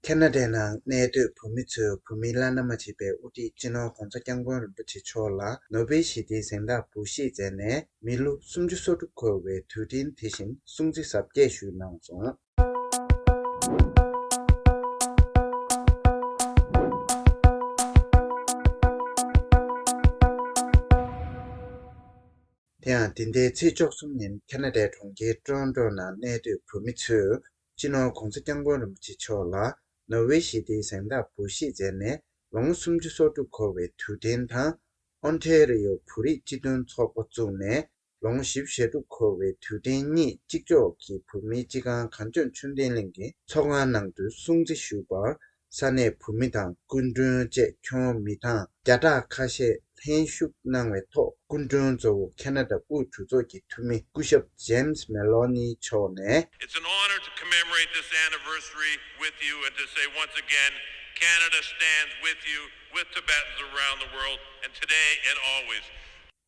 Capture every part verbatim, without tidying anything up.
ཁེ་ན་ཌའི་ནང་གནས་སྡོད་བོད་མི་ཚོས་བོད་མིའི་བླ་ན་མ་མཆིས་པའི་དབུ་ཁྲིད་སྤྱི་ནོར་༧གོང་ས་༧སྐྱབས་མགོན་རིན་པོ་ཆེ་མཆོག་ལ་ནོ་བེལ་ཞི་བདེའི་གཟེངས་རྟགས་འབུལ་བཞེས་མཛད་ནས་མི་ལོ་སུམ་ཅུ་སོ་དྲུག་འཁོར་བའི་དུས་དྲན་དེ་བཞིན་སྲུང་བརྩི་གཟབ་རྒྱས་ཞུས་གནང་སོང་། དེ་ཡང་འདི་ཟླའི་ཚེས་བཅུ་གསུམ་ཉིན་ཁེ་ན་ཌའི་གྲོང་ཁྱེར་ཀྲོན་ཀྲོ་ནང་གནས་སྡོད་བོད་མི་ཚོས་སྤྱི་ནོར་༧གོང་ས་༧སྐྱབས་མགོན་རིན་པོ་ཆེ་མཆོག་ལ་ནོ་བེལ་ཞི་བདེའི་གཟེངས་རྟགས་འབུལ་བཞེས་མཛད་ནས་ལོ་ངོ་སུམ་ཅུ་སོ་དྲུག་འཁོར་བའི་དུས་དྲན་དང་། ཨོན་ཊེ་རི་ཡོ་བོད་རིགས་སྤྱི་མཐུན་ཚོགས་པ་བཙུགས་ནས་ལོ་ངོ་བཞི་བཅུ་ཞེ་དྲུག་འཁོར་བའི་དུས་དྲན་གཉིས་གཅིག་ལྕོགས་ཀྱིས་བོད་མིའི་སྤྱི་ཁང་གངས་ལྗོངས་ཆོས་ལྡན་གླིང་གི་ཚོགས་ཁང་ནང་དུ་སྲུང་བརྩི་ཞུས་པར། ས་གནས་བོད་མི་དང་སྐུ་མགྲོན་བཅས་ཁྱོན་མི་གྲངས་བརྒྱ་ཕྲག་ཁ་ཤས་ལྷན་ཞུགས་གནང་བའི་ཐོག་སྐུ་མགྲོན་གཙོ་བོ་ཁེ་ན་ཌ་དབུས་གྲོས་ཚོགས་ཀྱི་འཐུས་མི་སྐུ་ཞབས་ཇེམ་སི་མེ་ལོ་ནི་མཆོག་ནས། It's an honor to commemorate this anniversary with you and to say once again, Canada stands with you, with Tibetans around the world, and today and always.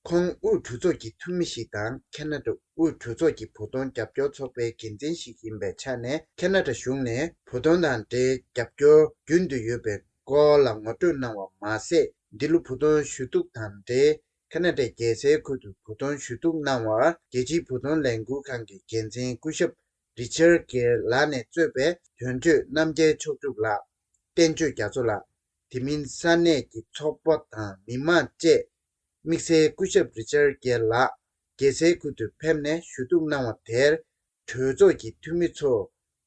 ཁོང་དབུས་གྲོས་ཚོགས་ཀྱི་འཐུས་མི་ཞིག་དང་ཁེ་ན་ཌ་དབུས་གྲོས་ཚོགས་ཀྱི་བོད་དོན་རྒྱབ་སྐྱོར་ཚོགས་པའི་འགན་འཛིན་ཞིག་ཡིན་པའི་ཆ་ནས་ཁེ་ན་ཌ་གཞུང་ནས་བོད་དོན་དང་འབྲེལ་རྒྱབ་སྐྱོར་རྒྱུན་དུ་ཡོད་པའི་སྐོར་ལ་ངོ་སྤྲོད་གནང་བ་མ་ཟད། འདི་ལོ་བོད་དོན་ཞུ་གཏུག་དང་འབྲེལ་ཁེ་ན་ཌའི་རྒྱལ་སའི་ཁུལ་དུ་བོད་དོན་ཞུ་གཏུག་གནང་བར་རྒྱལ་སྤྱིའི་བོད་དོན་ལས་འགུལ་ཁང་གི་འགན་འཛིན་སྐུ་ཞབས་རི་ཆར་གེར་ལགས་ནས་གཙོས་པའི་དོན་གཅོད་རྣམ་རྒྱལ་མཆོག་གྲུབ་ལགས། བསྟན་ཆོས་རྒྱ་མཚོ་ལགས། དེ་མིན་ས་གནས་ཀྱི་ཚོགས་པ་དང་མི་མང་བཅས། དམིགས་བསལ་སྐུ་ཞབས་རི་ཆར་གེར་ལགས་རྒྱལ་སའི་ཁུལ་དུ་ཕེབས་ནས་ཞུ་གཏུག་གནང་བ་དེར། གྲོས་ཚོགས་ཀྱི་འཐུས་མི་ཚོ་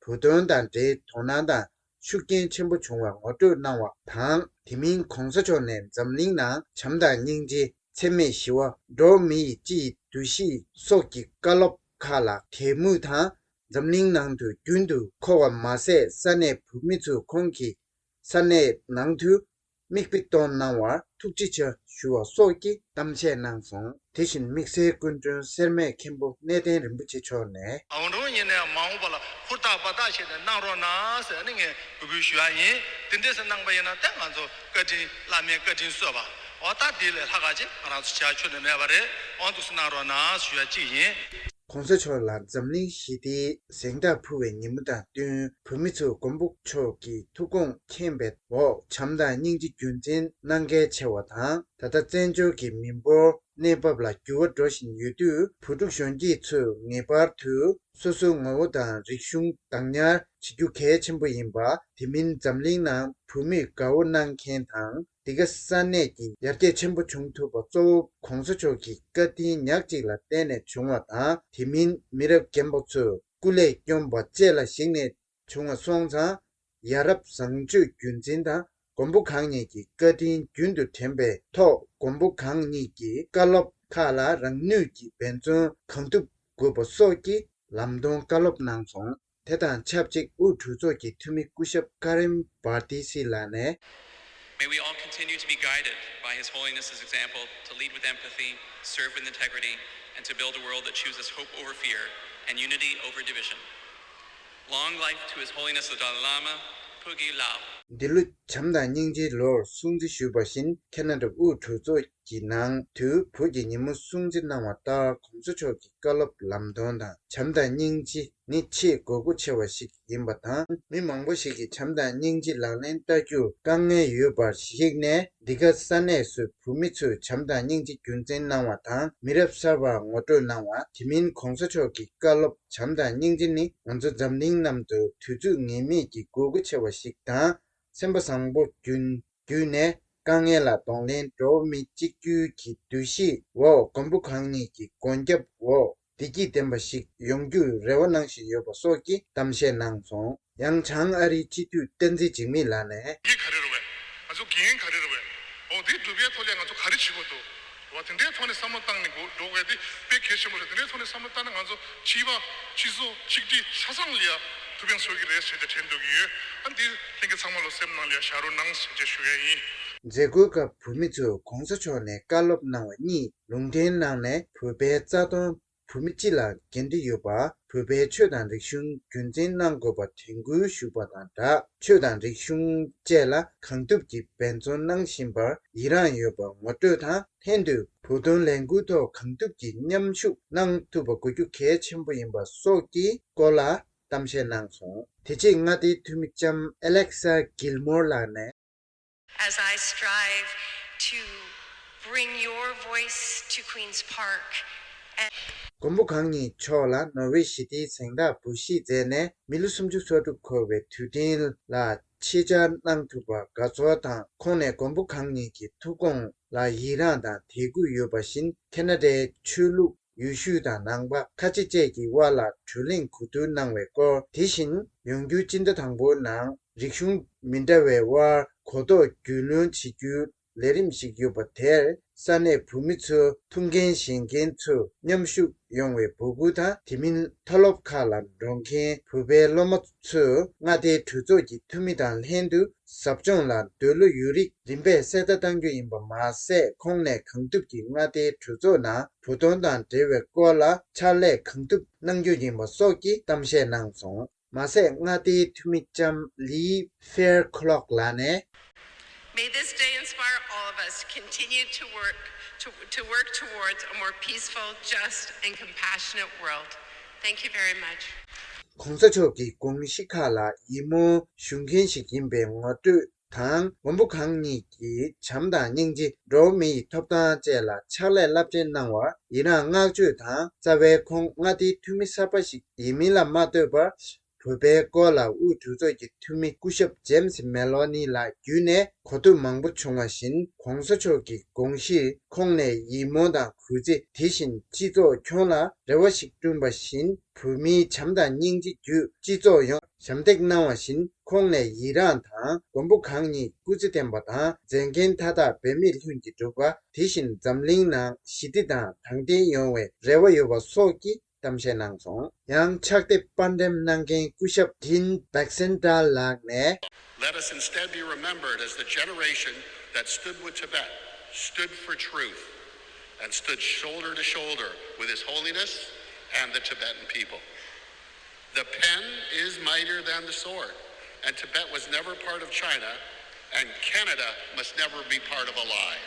བོད་དོན་དང་འབྲེལ་དོ་སྣང་དང་ཤུགས་རྐྱེན་ཆེན་པོ་བྱུང་བར་ངོ་སྤྲོད་གནང་བ་དང་། དེ་མིན་གོང་ས་མཆོག་ནས་འཛམ་གླིང་ནང་བྱམས་དང་སྙིང་རྗེ། འཚེ་མེད་ཞི་བ། འགྲོ་བ་མི་ཡི་སྤྱི་ཡི་འདུ་ཤེས་སོགས་ཀྱི་བཀའ་སློབ་ཁག་ལ་དད་མོས་དང་། འཛམ་གླིང་ནང་དུ་རྒྱུན་དུ་འཁོར་བ་མ་ཟད། ས་གནས་བོད་མི་ཚོས་ཁོང་གི་ས་གནས་ནང་དུ་མིག་དཔེ་སྟོན་གནང་བར་ཐུགས་རྗེ་ཆེ་ཞུ་བ་སོགས་ཀྱི་གཏམ་བཤད་གནང་སོང་། དེ་བཞིན་དམིགས་བསལ་སྐུ་མགྲོན་སེར་སྨད་མཁན་པོ་གནས་བརྟན་རིན་པོ་ཆེ་མཆོག་ནས། ཨ་འོ་འགྲོ་ཉིན་ནས་མ་འོངས་པ་ལ་ཧུར་ཐག་འབད་ཐག་བྱས་ནས་གནང་རོགས་གནང་ཟེར་ནས་ངས་འབོད་སྐུལ་ཞུ་ཡ་ཡིན། དེ་འདྲས་སེ་གནང་པ་ཡིན་ན་ད་ང་ཚོ་བཀའ་དྲིན་བླ་མའི་བཀའ་དྲིན་གསོས་པ། འོ་ད་དེ་ལས་ལྷག་ག་ཅིག་ང་རང་ཚོ་བྱ་ཆོག་ནི་མེད་པ་རེད། འོ་འདུག་སེ་གནང་རོགས་གནང་ཞུ་ཡ་གཅིག་ཡིན། གོང་ས་མཆོག་ལ་འཛམ་གླིང་ཞི་བདེའི་གཟེངས་རྟགས་ཕུལ་བའི་ཉིན་མོ་དང་བསྟུན། བོད་མི་ཚོས་མགོན་པོ་མཆོག་གི་ཐུགས་དགོངས་མཁྱེན་པའི་འོག་བྱམས་དང་སྙིང་རྗེ་རྒྱུན་འཛིན་གནང་གལ་ཆེ་བ་དང་། ད་ལྟ་བཙན་བྱོལ་གྱི་མི་འབོར་གནས་བབ་ལ་འགྱུར་བ་འགྲོ་བཞིན་ཡོད་དུས། བོད་ཕྲུག་གཞོན་སྐྱེས་ཚོས་ངེས་པར་དུ་སོ་སོའི་ངོ་བོ་དང་རིག་གཞུང་བདག་ཉར་བྱེད་རྒྱུ་གལ་ཆེན་པོ་ཡིན་པ། དེ་མིན་འཛམ་གླིང་ནང་བོད་མིར་དགའ་བོ་གནང་མཁན་དང་། འདི་ག་ས་གནས་ཀྱི་ཡར་རྒྱས་ཆེན་པོ་བྱུང་ཐུབ་པ་གཙོ་བོ་གོང་ས་མཆོག་གི་བཀའ་དྲིན་ཉག་གཅིག་ལ་བརྟེན་ནས་བྱུང་བ་དང་། དེ་མིན་མི་རབས་རྒན་པ་ཚོས་སྐུ་ལས་བསྐྱོན་པ་བཅས་ལ་གཞིགས་ནས་བྱུང་བ་སོང་ཙང་། ཡ་རབས་བཟང་སྤྱོད་རྒྱུན་འཛིན་དང་མགོན་པོ་གང་ཉིད་ཀྱི་བཀའ་དྲིན་རྒྱུན་དུ་དྲན་པའི་ཐོག་མགོན་པོ་གང་ཉིད་ཀྱི་བཀའ་སློབ་ཁག་ལ་རང་ནུས་ཀྱིས་འབད་བརྩོན་གང་ཐུབ་དགོས་པ་སོགས་ཀྱི་ལམ་སྟོན་བཀའ་སློབ་གནང་སོང་། དེ་དང་ཆབས་ཅིག་དབུས་གྲོས་ཚོགས་ཀྱི་འཐུས་མི་སྐུ་ཞབས་ཀ་རིམ་བར་ཏི་སི་ལགས་ནས། May we all continue to be guided by His Holiness's example to lead with empathy, serve with integrity, and to build a world that chooses hope over fear and unity over division. Long life to His Holiness the Dalai Lama, Puggy Lao. འདི་ལོ་བྱམས་དང་སྙིང་རྗེའི་ལོར་སྲུང་བརྩི་ཞུས་པ་བཞིན། ཁེ་ན་ཌ་དབུས་གྲོས་ཚོགས་ཀྱི་ནང་དུ་བོད་ཀྱི་ཉིན་མོ་སྲུང་བརྩི་གནང་བ་ལྟར། གོང་ས་མཆོག་གི་བཀའ་སློབ་ལམ་སྟོན་དང་། བྱམས་དང་སྙིང་རྗེ་ནི་ཆེས་དགོས་མཁོ་ཆེ་བ་ཞིག་ཡིན་པ་དང་། མི་མང་པོ་ཞིག་གིས་བྱམས་དང་སྙིང་རྗེ་ལག་ལེན་བསྟར་རྒྱུར་དཀའ་ངལ་ཡོད་པར་གཞིགས་ནས། འདི་ག་ས་གནས་སུ་བོད་མི་ཚོས་བྱམས་དང་སྙིང་རྗེ་རྒྱུན་འཛིན་གནང་བ་དང་། མི་རབས་གསར་པར་ངོ་སྤྲོད་གནང་བ། དེ་མིན་གོང་ས་མཆོག་གི་བཀའ་སློབ་བྱམས་དང་སྙིང་རྗེ་ནི་ང་ཚོ་འཛམ་གླིང་གནམ་དུ་དུས་ཚོད་ངེས་མེད་ཀྱི་དགོས་མཁོ་ཆེ་བ་ཞིག་དང་། སེམས་པ་བཟང་པོ་བརྒྱུད་ནས་དཀའ་ངལ་ལ་གདོང་ལེན། འགྲོ་བ་མི་གཅིག་གྱུར་གྱི་འདུ་ཤེས་འོག་མགོན་པོ་གང་ཉིད་ཀྱི་མགོན་སྐྱབས་འོག་བདེ་སྐྱིད་ལྡན་པ་ཞིག་ཡོང་རྒྱུར་རེ་བ་གནང་བཞིན་ཡོད་པ་སོགས་ཀྱི་གཏམ་བཤད་གནང་སོང་། ཡང་བྱང་ཨ་རིའི་སྤྱི་འཐུས་བསྟན་འཛིན་འཇིགས་མེད་ལགས་ནས། འགན་ག་རེ་རེད་བས། ང་ཚོ་འགན་ག་རེ་རེད་བས། འོ་དེ་སྒྲུབ་ཡའི་ཐོག་ལ་ང་ཚོ་ག་རེ་བྱེད་དགོས་འདུག། འོ་དེ་འདྲའི་ཐོག་ནས་བསམ་བློ་བཏང་ནས་འགྲོ་དགོས་དེ་དཔེ་གལ་ཆེན་པོ་རེད། དེ་འདྲའི་ཐོག་ནས་བསམ་བློ་བཏང་ན་ང་ཚོ་སྤྱི་པ་སྤྱི་ཚོགས་གཅིག་སྒྲིལ་ཆ་ཚང་ལ་ཡ་ཐུགས་ཕན་གསོས་ཀྱི་རེད་ཟེར་ཏེ་དྲན་འདོད་ཀྱི་ཡོད། ཨ་འདི་ལྷན་རྒྱས་ཚང་མ་ལོ་སེམས་ནང་ལ་ཡ་བཞག་རོགས་གནང་ཟེར་ཏེ་ཞུ་ཡ་ཡིན། མཛད་སྒོའི་སྐབས་བོད་མི་ཚོས་གོང་ས་མཆོག་ནས་བཀའ་སློབ་གནང་བ་གཉིས་ལུང་འདྲེན་གནང་ནས། བོད་པའི་རྩ་དོན། བོད་མི་སྤྱི་ལ་འགན་འཁྲི་ཡོད་པ། བོད་པའི་ཆོས་དང་རིག་གཞུང་རྒྱུན་འཛིན་གནང་དགོས་པ་དྲན་སྐུལ་ཞུས་པ་དང་སྦྲགས། ཆོས་དང་རིག་གཞུང་བཅས་ལ་གང་ཐུབ་ཀྱིས་འབད་བརྩོན་གནང་བཞིན་པར་ཡི་རངས་ཡོད་པ་ངོ་སྤྲོད་དང་། ལྷན་དུ་བོད་དོན་ལས་འགུལ་ཐོག་གང་ཐུབ་ཀྱིས་མཉམ་ཞུགས་གནང་ཐུབ་པ་དགོས་རྒྱུ་གལ་ཆེན་པོ་ཡིན་པ་སོགས་ཀྱི་སྐོར་ལ་གཏམ་བཤད་གནང་སོང་། དེ་རྗེས་མངའ་སྡེའི་འཐུས་མི་ལྕམ་Alexa Gilmore་ལགས་ནས། As I strive to bring your voice to Queen's Park and མགོན་པོ་གང་ཉིད་མཆོག་ལ་ནོར་ཝེ་ཞི་བདེའི་གཟེངས་རྟགས་འབུལ་བཞེས་མཛད་ནས་མི་ལོ་སུམ་ཅུ་སོ་དྲུག་འཁོར་བའི་དུས་དྲན་ལ་ཆེད་བཅར་གནང་ཐུབ་པར་དགའ་ཚོར་དང་། ཁོང་ནས་མགོན་པོ་གང་ཉིད་ཀྱི་ཐུགས་དགོངས་ལ་ཡི་རངས་དང་དད་གུས་ཡོད་པ་བཞིན། ཁེ་ན་ཌའི་ཆོས་ལུགས། ཡུལ་ཤུལ་དང་ནང་པ་ཁ་ཆེ་བཅས་ཀྱི་དབར་ལ་གྲོས་གླེང་གོ་བསྡུར་གནང་བའི་སྐོར། དེ་བཞིན་ཡོང་རྒྱུའི་སྤྱི་ཟླ་དང་པོའི་ནང་རིག་གཞུང་མི་འདྲ་བའི་དབར་གོ་རྟོགས་རྒྱུས་ལོན་བྱེད་རྒྱུའི་ལས་རིམ་ཞིག་ཡོད་པ་དེར། ས་གནས་བོད་མི་ཚོའི་ཐུགས་འགན་བཞེས་མཁན་ཚོས་མཉམ་ཞུགས་ཡོང་བའི་འབོད་སྐུལ་དང་། དེ་མིན་མཐོ་སློབ་ཁག་ལ་འགྲོ་མཁན་བོད་པའི་སློབ་མ་ཚོས་མངའ་སྡེའི་གྲོས་ཚོགས་ཀྱི་འཐུས་མི་དང་ལྷན་དུ། ཟབ་སྦྱོང་ལ་འདོད་བློ་ཡོད་རིགས་རིམ་པས་གསལ་བརྡ་གཏང་རྒྱུ་ཡིན་པ་མ་ཟད། ཁོང་ནས་གང་ཐུབ་ཀྱིས་མངའ་སྡེའི་གྲོས་ཚོགས་ནང་བོད་དོན་དང་འབྲེལ་བའི་སྐོར་ལ་ཕྱག་ལས་གང་ཐུབ་གནང་རྒྱུ་ཡིན་པ་སོགས་ཀྱི་གཏམ་བཤད་གནང་སོང་། མ་ཟད། མངའ་སྡེའི་འཐུས་མི་ལྕམ་Lee Fairclough་ལགས་ནས། May this day inspire all of us to continue to work to, to work towards a more peaceful, just, and compassionate world. Thank you very much. ༸གོང་ས་མཆོག་གི་དགོངས་གཞི་ཁག་ལ་ཡིད་སྨོན་ཞུ་མཁན་ཞིག་ཡིན་པའི་ངོ་སྤྲོད་དང་། མགོན་པོ་གང་ཉིད་ཀྱི་བྱམས་དང་སྙིང་རྗེ། འགྲོ་བ་མི་ཡི་ཐོབ་ཐང་བཅས་ལ་ཕྱག་ལས་རླབས་ཆེན་གནང་བར་ཡི་རངས་བསྔགས་བརྗོད་དང་། རྩ་བའི་ཁོང་མངའ་སྡེའི་འཐུས་མི་གསར་པ་ཞིག་ཡིན་མིན་ལ་མ་ལྟོས་པར། བོད་པའི་སྐོར་ལ་དབུས་གྲོས་ཚོགས་ཀྱི་འཐུས་མི་སྐུ་ཞབས་ཇེམ་སི་མེ་ལོ་ནི་ལགས་བརྒྱུད་ནས་གོ་ཐོས་མང་པོ་བྱུང་བ་བཞིན། ༸གོང་ས་མཆོག་གི་དགོངས་གཞིར་ཁོང་ནས་ཡིད་སྨོན་དང་གུས་བརྩི། དེ་བཞིན་སྤྱི་ཚོགས་ཁྱོན་ལ་རེ་བ་ཞིག་བསྐྲུན་པ་བཞིན། བོད་མིའི་བྱམས་དང་སྙིང་རྗེ་བརྒྱུད་སྤྱི་ཚོགས་ཡོངས་ཞབས་འདེགས་གནང་བ་བཞིན། ཁོང་ནས་ཡི་རངས་དང་མགོན་པོ་གང་ཉིད་སྐུ་ཚེ་བརྟན་པ་དང་མཛད་འགན་མཐའ་དག་འབད་མེད་ལྷུན་གྱིས་གྲུབ་པ། དེ་བཞིན་འཛམ་གླིང་ནང་ཞི་བདེ་དང་དྲང་བདེན་ཡོང་བའི་རེ་བ་ཡོད་པ་སོགས་ཀྱི་གཏམ་བཤད་གནང་སོང་། ཡང་ཕྱག་དེབ་པར་འགྲེམས་གནང་མཁན་སྐུ་ཞབས་Dean Baxendale་ལགས་ནས། Let us instead be remembered as the generation that stood with Tibet, stood for truth, and stood shoulder to shoulder with His Holiness and the Tibetan people. The pen is mightier than the sword, and Tibet was never part of China, and Canada must never be part of a lie.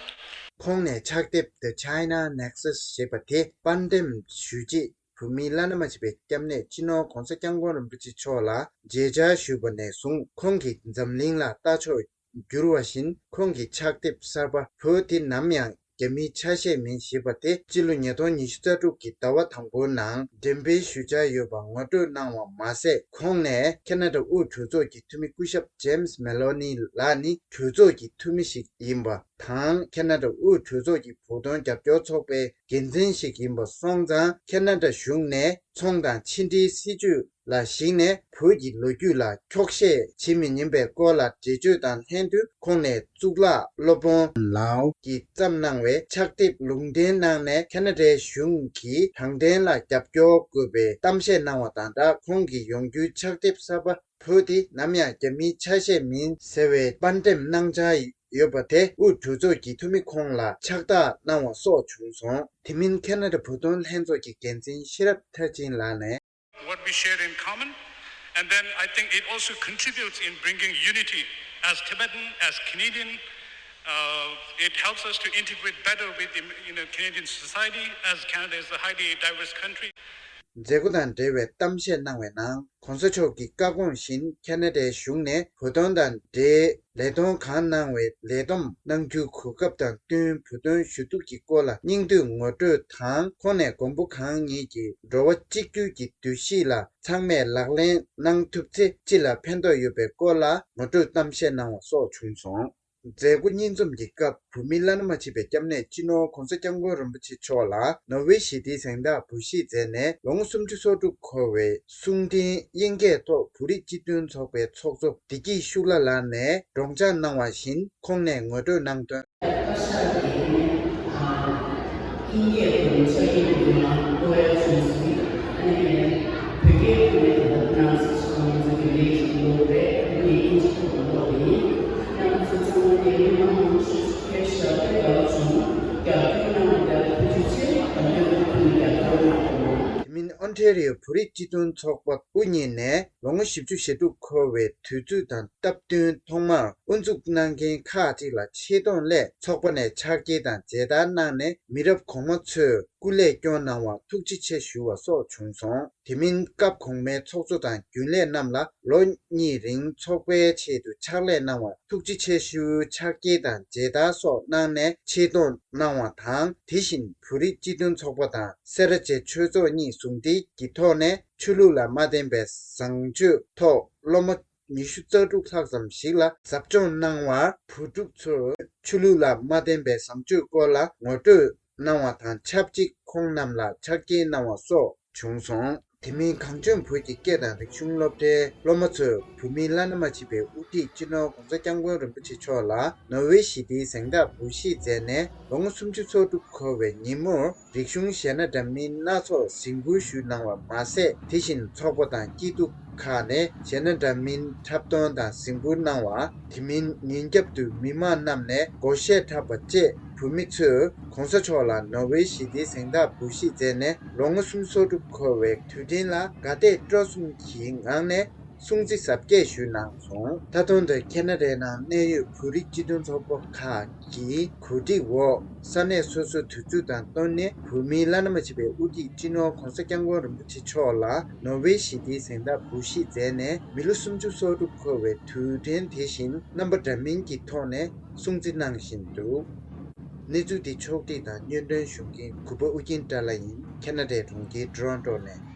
ཁོང་ནས་ཕྱག་དེབ་The China Nexus་ཞེས་པ་དེ་པར་འགྲེམས་ཞུས་རྗེས། བོད་མིའི་བླ་ན་མ་མཆིས་པའི་སྐྱབས་གནས་སྤྱི་ནོར་༸གོང་ས་༸སྐྱབས་མགོན་རིན་པོ་ཆེ་མཆོག་ལ་མཇལ་བཅར་ཞུས་པ་ནས་བཟུང་། ཁོང་གིས་འཛམ་གླིང་ལ་ལྟ་ཕྱོགས་བསྒྱུར་བ་བཞིན། ཁོང་གི་ཕྱག་དེབ་གསར་པ་བོད་དེ་ནམ་ཡང་རྒྱ་མིའི་ཆ་ཤས་མིན་ཞེས་པ་དེ་སྤྱི་ལོ་ཉིས་སྟོང་ཉི་ཤུ་རྩ་དྲུག་གི་ཟླ་བ་དང་པོའི་ནང་འགྲེམས་སྤེལ་ཞུ་འཆར་ཡོད་པ་ངོ་སྤྲོད་གནང་བ་མ་ཟད། ཁོང་ནས་ཁེ་ན་ཌ་དབུས་གྲོས་ཚོགས་ཀྱི་འཐུས་མི་སྐུ་ཞབས་ཇེམ་སི་མེ་ལོ་ནི་ལགས་ནི་གྲོས་ཚོགས་ཀྱི་འཐུས་མི་ཞིག་ཡིན་པ་དང་། ཁེ་ན་ཌ་དབུས་གྲོས་ཚོགས་ཀྱི་བོད་དོན་རྒྱབ་སྐྱོར་ཚོགས་པའི་འགན་འཛིན་ཞིག་ཡིན་པ་སོང་ཙང་། ཁེ་ན་ཌ་གཞུང་ནས་ཚོང་དང་ཕྱི་འབྲེལ་སྲིད་ཇུས་ལ་གཞིགས་ནས། བོད་ཀྱི་ལོ་རྒྱུས་ལ་འཁྱོག་བཤད་བྱེད་མི་ཉན་པའི་སྐོར་ལ་འགྲེལ་བརྗོད་དང་ལྷན་དུ། ཁོང་ནས་གཙུག་ལག་སློབ་དཔོན་ལའོ་གིས་བརྩམས་གནང་བའི་ཕྱག་དེབ་ལུང་འདྲེན་གནང་ནས། ཁེ་ན་ཌའི་གཞུང་གིས་དྲང་བདེན་ལ་རྒྱབ་སྐྱོར་དགོས་པའི་གཏམ་བཤད་གནང་བ་དང་སྦྲགས། ཁོང་གིས་ཡོང་རྒྱུའི་ཕྱག་དེབ་གསར་པ་བོད་དེ་ནམ་ཡང་རྒྱ་མིའི་ཆ་ཤས་མིན་ཟེར་བའི་པར་འགྲེམས་གནང་འཆར་ཡོད་པ་དེ་དབུས་གྲོས་ཚོགས་ཀྱི་འཐུས་མི་ཁོང་ལ་ཕྱག་རྟགས་གནང་བ་སོགས་བྱུང་སོང་། དེ་མིན་ཁེ་ན་ཌ་བོད་དོན་ལྷན་ཚོགས་ཀྱི་འགན་འཛིན་ཤེས་རབ་མཐར་ཕྱིན་ལགས་ནས། What we share in common, and then I think it also contributes in bringing unity as Tibetan, as Canadian. Uh, it helps us to integrate better with you know, Canadian society, as Canada is a highly diverse country. མཛད་སྒོ་དང་འབྲེལ་བའི་གཏམ་བཤད་གནང་བའི་ནང་། ༸གོང་ས་མཆོག་གི་བཀའ་དགོངས་བཞིན། ཁེ་ན་ཌའི་གཞུང་ནས་བོད་དོན་དང་འབྲེལ་ལས་དོན་གང་གནང་བའི་ལས་བསྡོམས་གནང་རྒྱུའི་གོ་སྐབས་དང་བསྟུན། བོད་དོན་ཞུ་གཏུག་གི་སྐོར་ལ་སྙིང་བསྡུས་ངོ་སྤྲོད་དང་། ཁོང་ནས་མགོན་པོ་གང་ཉིད་ཀྱི་འགྲོ་བ་གཅིག་གྱུར་གྱི་འདུ་ཤེས་ལ་ཚང་མས་ལག་ལེན་གནང་ཐུབ་ཚེ། སྤྱི་ལ་ཕན་ཐོགས་ཡོད་པའི་སྐོར་ལ་ངོ་སྤྲོད་གཏམ་བཤད་གནང་བ་སོགས་བྱུང་སོང་། མཛད་སྒོ་གཉིས་འཛོམས་ཀྱི་སྐབས། བོད་མིའི་བླ་ན་མ་མཆིས་པའི་སྐྱབས་གནས་སྤྱི་ནོར་༸གོང་ས་༸སྐྱབས་མགོན་རིན་པོ་ཆེ་མཆོག་ལ་ནོར་ཝེ་ཞི་བདེའི་གཟེངས་རྟགས་འབུལ་བཞེས་མཛད་ནས། ལོ་ངོ་སུམ་ཅུ་སོ་དྲུག་འཁོར་བའི་གསུང་འཕྲིན་དབྱིན་སྐད་ཐོག་བོད་རིགས་སྤྱི་མཐུན་ཚོགས་པའི་ཚོགས་གཙོ་བདེ་སྐྱིད་ཤུགས་ལྷ་ལགས་ནས་སྒྲོག་སྦྱང་གནང་བ་བཞིན། ཁོང་ནས་ངོ་སྤྲོད་གནང་དོན། བཀའ་ཤག་གིས་དབྱིན་སྐད་དུ་ཕྱག་ཡིག་འདི་ནང་བཀོད་ཡ་བྱུང་ཟིན། ཨ་ནི་བོད་སྐད་དུ་ནི་ད་ལྟ་ཕ་རན་སི་ཁོང་ཚོ་གི་ལས་ཀྱི་ལོ་རེད། ཨ་ནི་དབྱིན་ཇི་ཐོག་ཏུ་ཀློག་གི་ཡིན། ང་ཚོ་ཚང་མ་གི་མི་མང་མང་ཤོས་ཁྱེད་ཞབས་ཏོག་དགའ་བ་བྱུང་། རྒྱབ་སྐྱོར་གནང་བ་དེར་ཐུགས་རྗེ་ཆེ། ད་ལྟ་ང་ཚོ་ནི་རྒྱབ་སྐྱོར་གནང་དགོས། དེ་མིན་ཨོ། ཨོན་ཊེ་རི་ཡོ་བོད་རིགས་སྤྱི་མཐུན་ཚོགས་པ་དབུ་བརྙེས་ནས་ལོ་ངོ་བཞི་བཅུ་ཞེ་དྲུག་འཁོར་བའི་དུས་ཚོད་དང་སྟབས་བསྟུན་ཐོག་མར་དབུ་འཛུགས་གནང་མཁན་ཁག་ཅིག་ལ་ཆེ་མཐོང་སླད་ཚོགས་པ་ནས་ཕྱག་འཁྱེར་དང་མཇལ་དར་གནང་ནས་མི་རབས་གོང་མ་ཚོས་སྐུ་ལས་སྐྱོང་གནང་བར་ཐུགས་རྗེ་ཆེ་ཞུ་བ་སོགས་བྱུང་སོང་། དེ་མིན་སྐབས་གོང་མའི་ཚོགས་གཙོ་དང་རྒྱུན་ལས་རྣམས་ལ་ལོ་གཉིས་རིང་ཚོགས་པའི་ཆེད་དུ་ཕྱག་ལས་གནང་བར་ཐུགས་རྗེ་ཆེ་ཞུའི་ཕྱག་འཁྱེར་དང་མཇལ་དར་སོགས་གནང་ནས་ཆེ་མཐོང་གནང་བ་དང་། དེ་བཞིན་བོད་རིགས་སྤྱི་མཐུན་ཚོགས་པ་དང་སེ་ར་བྱེས་ཆོས་ཚོགས་གཉིས་ཟུང་འབྲེལ་གྱི་ཐོག་ནས་ཆོས་ལུགས་ལ་མ་བརྟེན་པའི་བཟང་སྤྱོད་ཐོག་སློབ་མ་ཉི་ཤུ་རྩ་དྲུག་ལྷག་ཙམ་ཞིག་ལ་ཟབ་སྦྱོང་གནང་བར། བུ་ཕྲུག་ཚོར་ཆོས་ལུགས་ལ་མ་བརྟེན་པའི་བཟང་སྤྱོད་སྐོར་ལ་ངོ་སྤྲོད་གནང་བ་དང་ཆབས་ཅིག་ཁོང་རྣམས་ལ་ཕྱག་འཁྱེར་གནང་བ་སོགས་བྱུང་སོང་། དེ་མིན་གངས་ལྗོངས་བོད་ཀྱི་སྐད་དང་རིག་གཞུང་སློབ་གྲྭའི་སློབ་མ་ཚོས་བོད་མིའི་བླ་ན་མ་མཆིས་པའི་དབུ་ཁྲིད་སྤྱི་ནོར་༧གོང་ས་༧སྐྱབས་མགོན་རིན་པོ་ཆེ་མཆོག་ལ་ནོ་བྷེལ་ཞི་བདེའི་གཟེངས་རྟགས་འབུལ་བཞེས་མཛད་ནས་ལོ་ངོ་སུམ་ཅུ་སོ་དྲུག་འཁོར་བའི་ཉིན་མོར་རིག་གཞུང་གཞས་སྣ་འདྲ་མིན་སྣ་ཚོགས་གཟིགས་འབུལ་ཞུས་གནང་བ་མ་ཟད། དེ་བཞིན་ཚོགས་པ་དང་སྐྱིད་སྡུག་ཁག་ནས་གཞས་སྣ་འདྲ་མིན་འཁྲབ་སྟོན་དང་གཟིགས་འབུལ་གནང་བ། དེ་མིན་ཉིན་རྒྱབ་ཏུ་མི་མང་རྣམས་ནས་སྒོར་གཞས་འཁྲབ་པ་བཅས་བོད་མི་ཚོས་༧གོང་ས་མཆོག་ལ་ནོ་བྷེལ་ཞི་བདེའི་གཟེངས་རྟགས་འབུལ་བཞེས་མཛད་ནས་ལོ་ངོ་སུམ་ཅུ་སོ་དྲུག་འཁོར་བའི་དུས་དྲན་ལ་དགའ་དད་སྤྲོ་གསུམ་གྱི་ངང་ནས་སྲུང་བརྩི་གཟབ་རྒྱས་ཞུས་གནང་སོང་། མཐའ་དོན་དུ་ཁེ་ན་ཌའི་ནང་གནས་ཡོད་བོད་རིགས་སྤྱི་མཐུན་ཚོགས་པ་ཁག་གི་གོ་སྒྲིག་འོག་ས་གནས་སོ་སོའི་དུས་ཚོད་དང་བསྟུན་ནས་བོད་མིའི་བླ་ན་མ་མཆིས་པའི་དབུ་ཁྲིད་སྤྱི་ནོར་༧གོང་ས་༧སྐྱབས་མགོན་རིན་པོ་ཆེ་མཆོག་ལ་ནོ་བྷེལ་ཞི་བདེའི་གཟེངས་རྟགས་འབུལ་བཞེས་མཛད་ནས་མི་ལོ་སུམ་ཅུ་སོ་དྲུག་འཁོར་བའི་དུས་དྲན་དེ་བཞིན་རྣམ་པ་འདྲ་མིན་གྱི་ཐོག་ནས་སྲུང་བརྩི་གནང་བཞིན་འདུག། གནས་ཚུལ་འདི་ཕྱོགས་བསྒྲིགས་དང་སྙན་སྒྲོན་ཞུ་མཁན་གུས་པ་ཨུ་རྒྱན་བཀྲ་ལྷ་ཡིན། ཁེ་ན་ཌའི་གྲོང་ཁྱེར་ཊོ་རོན་ཊོ་ནས།